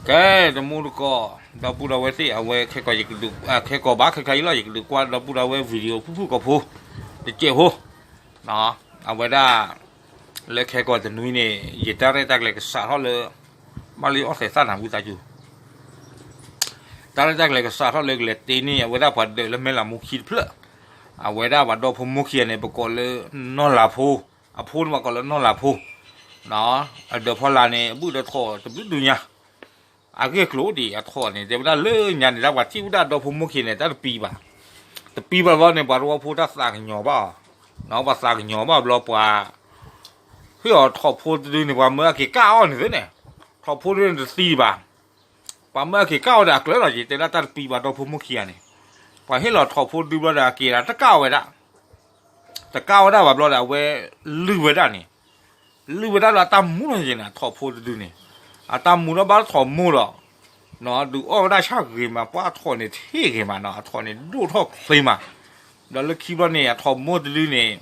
ကဲ, တမူတကိး, ဒီပုၢ်ဒီဝဲၢ်သ့ၣ် အဝဲခဲကီးယကဒုး, ခဲကီးဘၣ်ခဲခါအံၤလီၤ ယကဒုးကွၢ်ဒီပုၢ်ဒီဝဲၢ် video ဖုၣ်ဖုၣ်ကိာ်ဖိ တစဲးဖိ, အဝဲဒၣ် လၢခဲကီးတနွံန့ၣ် ယတၢ်ရဲၣ်တၢ်ကျဲၤကစးထီၣ်လၢ ဘၣ်လၢအီၣ်သဲးသၣ်နၤဝံသးစူၤ တၢ်ရဲၣ်တၢ်ကျဲၤကစးထီၣ်လၢကလဲၤတ့န့ၢ် အဝဲဒၣ်ပှၤဒၢးလၢမဲၢ်လးမူခံတဖျၢၣ်, အဝဲဒၣ်ပှၤဒီဖိမိၢ်ခံဂၤန့ၣ် ပကိးလၢနီၢ်လၤဖိ, အဖိန့ၣ်ပှၤကိးလၢနီၢ်လၤဖိ, အဒၢးဖီလာ်န့ၣ် အဘုၣ်ဒီးထိးတဘျုးဒုညါ, အဂ့ၢ်ကျိၤဒံးအထိးန့ၣ် တဲဝဲဒၣ်လၢညါန့ၣ် တၢ်ပှၤထံၣ်ဝဲဒၣ်ဒီဖိမိၢ်ခံန့ၣ် တၢ်တပံၤဘၣ်, တပံၤဘၣ်ဘျီန့ၣ် ပှၤသဝီဖိတၢ်သးကညီၤဘၣ်အီၤ, ပှၤသးကညီၤဘၣ်ဘျီပှၤ ဟ့ၣ်အီၤထိးဖိတဒုန့ၣ် ပှၤမၢအက့ၤကၣ်အီၤန့ၣ်သ့န့ၣ်, ထိးဖိတဒုန့ၣ်တသံဘၣ်, ပှၤမၢအက့ၤကၣ်အီၤဒီးအကျၢၤလီၤက့ၤ တဲဒၣ်တၢ်တပံၤဘၣ်ဒီဖိမိၢ်ခံဂၤန့ၣ်, ပှၤဟ့ၣ်လီၤထိးဖိတဒုဘျီဒီးအက့ၤဒီးတကၣ်ဝဲဒၣ်, တကၣ်ဝဲဒၣ်ဘၣ်ဘျီဒီးအဝဲလုၢ်ဝဲဒၣ်န့ၣ်, လုၢ်ဝဲဒၣ်လၢအတၢ်မူလီၤက့ၤန့ၣ် ထိးဖိတဒုန့ၣ်, အတၢ်မူဒီးဘၣ်ထိးမိၢ်လီၤ, ဒုးအီၣ်ဝဲဒၣ်ဆၣ်ဂ့ၤမး ပှၤအထိးန့ၣ်ထံၣ်ဂ့ၤမးနီၤ အထိးန့ၣ်ဒိၣ်ထီၣ်ချ့မး, ဒီးလၢခံဘျီန့ၣ် အထိးမိၢ်တဒုန့ၣ်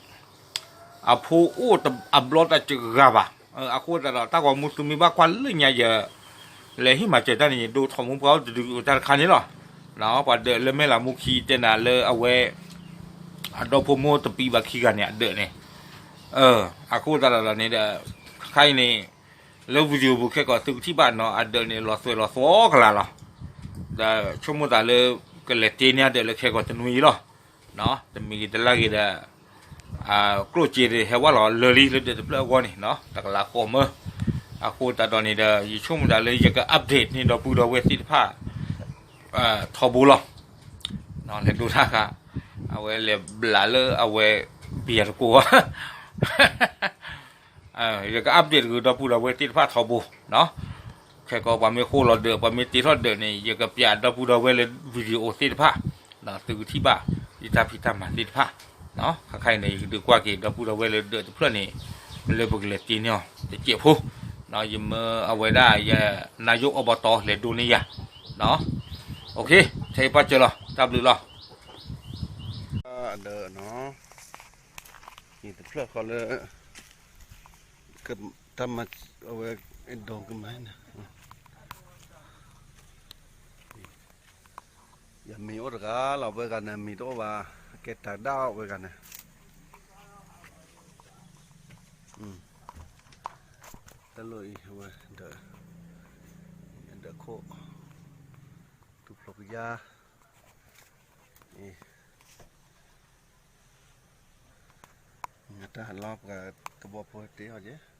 အဖိအိၣ်အဘျီတစှၤဂၤဘၣ်, အဃိသတးဒီး တၢ်ဂီၤမူသုမ့ၢ်ဘၣ်ကွၢ်လၢညါယ လဲၤဟ့ၣ်မၤစၢၤတၢ်န့ၣ် ယဒိးထိးမိၢ်ပှၢ်အိၣ်တဒုတၢ်တခါန့ၣ်လီၤ, ပှၤဒၢးလၢမဲၢ်လးမူခံတဲနၤလၢအဝဲ အဒီဖိမိၢ်တပံၤဘၣ်ခံဂၤန့ၣ် အဒၢးန့ၣ်, အဃိသတးဒီးန့ၣ်ဒီး ခဲအံၤန့ၣ် လၢ video ပူၤခဲကီးသုကထံၣ်ဘၣ်နီၤ အဒၢးန့ၣ်လီၤသွဲၣ်လီၤသီကလာ်လီၤ, ဒီးဆိကမိၣ်သးလၢ ကလဲၤတ့န့ၢ်အဒၢးလၢခဲကီးတနွံအံၤလီၤ, တမံၤဂ့ၤတလါဂ့ၤဒီး ကျိၣ်စ့ဒၣ်ဟဲဝဲလီၤလၢာ်လံလၢဒၢးတဖျၢၣ်အဂီၢ်န့ၣ် တကလးဃိးမၢ, အဃိသတးဒီးန့ၣ်ဒီး ယဆိကမိၣ်သးလၢယက update န့ၢ်ဒီပုၢ်ဒီဝဲၢ်သ့ၣ်တဖၣ် ထီဘိလီၤ, လဲၤဒိတၢ်ဃာ်, အဝဲလဲၤဘျးလၢအဝဲ ဘံယၤတကိး ယက update တဂ့ၤဒီပုၢ်ဒီဝဲၢ်သ့ၣ်တဖၣ်ထီဘိ, ခဲကီးပှၤမ့ၢ်ဃိလီၤဒၢး ပှၤမ့ၢ်တ့ထီၣ်ဒၢးန့ၣ် ယကပျးဒီပုၢ်ဒီဝဲၢ်လၢ video သ့ၣ်တဖၣ်, သုကထံၣ်ဘၣ် ယတၢ်ဖံးတၢ်မၤသ့ၣ်တဖၣ်, ခဲခါအံၤန့ၣ် ယကဒုးကွၢ်က့ၤဒီပုၢ်ဒီဝဲၢ်လၢဒၢးတဖျၢၣ်န့ၣ် လၢပကလဲၤတ့န့ၢ်အီၤတစဲးဖိ, ယမၢအဝဲဒၣ်ယ နာယိၣ်အီဘီတီလဲၤဒိန့ၢ်ယၤ, ခဲအံၤပၢ်စၢၤလီၤ တၢ်ဘျုးလီၤ အဒၢးနီၤ, ယတဖျၢၣ်ဃီလၢ တၢ်မၤအဝဲ ဒိကမၤန့ၣ်, ယမံၤအိၣ်တဂၤလီၤ ဝဲဂၤန့ၣ် မံၤတအိၣ်ဘၣ်, အကဲတၢ်ဒၣ်အီၤဝဲဂၤန့ၣ်, တၢ်လိၣ်အံၤဝဲ ဒၢး, ဒၢးခိၣ်, တူၢ်ဖျိကယါ, နတၢ်ဟးလီၤပှၤတဘီဖိတ့အီၤက့ၤ